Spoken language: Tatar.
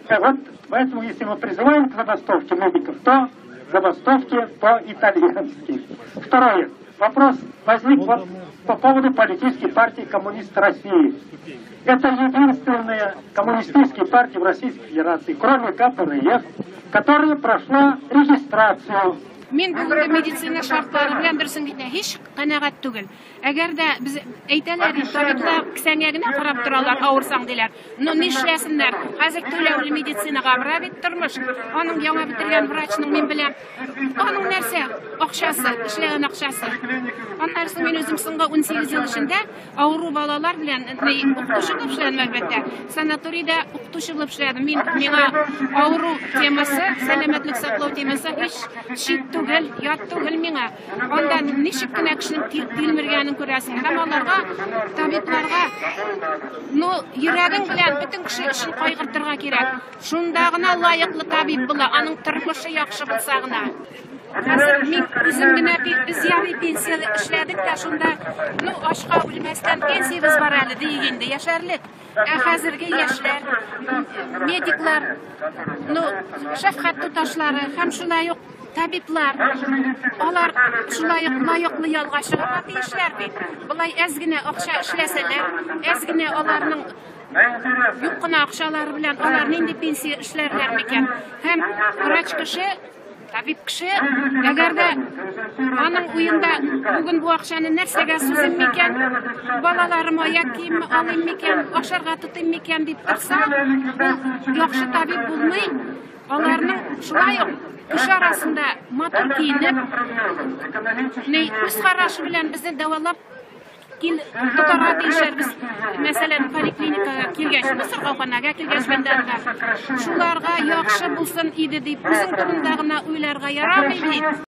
Вот поэтому, если мы призываем к забастовке медиков, то забастовки по-итальянски. Второе. Вопрос возник вот по поводу политической партии «Коммунист России». Это единственная коммунистическая партия в Российской Федерации, кроме КПРФ, которая прошла регистрацию. Мин бүгенге медицина шартлары белән дөресен әйтә һич канәгать түгел. Әгәр дә без әйтәләр, табиблар кесәңә генә карап торалар, авырсаң диләр. Но нишләсеннәр? Хәзер түләүле медицинага бара бит тормыш. Аның яңа бетергән врачның мин беләм. Аның нәрсә? Акчасы, эшләгән акчасы. Аннан соң мин үзем соңгы 18 ел эчендә авыру балалар белән укытучы булып эшләдем, әлбәттә. Санаторийда укытучы булып эшләдем. Мин миңа авыру темасы, сәламәтлек саклау темасы һич чит түгел, ят түгел миңа. Анда ничек кенә кешенең тилмергәнен күрәсең. Һәм аларга, табибларга, ну, йөрәгең белән бөтен кеше өчен кайгыртырга кирәк. Шунда гына лаеклы табиб була, аның тормышы яхшы булса гына. Хәзер мин үзем генә без ярый пенсия эшләдек тә шунда, ну, ашка үлмәстән пенсиябез бар әле диек инде, яшәрлек. Ә хәзерге яшьләр, медиклар, ну, шәфкать туташлары һәм шулай ук табиблар, алар шулай ук лаеклы ялга чыгарга тиешләр бит. Болай әз генә акча эшләсәләр, әз генә аларның юк кына акчалары белән алар нинди пенсия эшләрләр микән? Һәм врач кеше, табиб кеше, әгәр дә аның уенда бүген бу акчаны нәрсәгә сузыйм микән, балаларыма аяк киеме алыйм микән, ашарга тотыйм микән дип торса, ул яхшы табиб булмый. Аларның шулай ук кеше арасында матур киенеп, үз карашы белән безне дәвалап тотарга тиешләр. Без, мәсәлән, поликлиникага килгәч, сырхауханага килгәч, бендә шуларга яхшы булсын иде дип, үзең турында гына уйларга ярамый бит.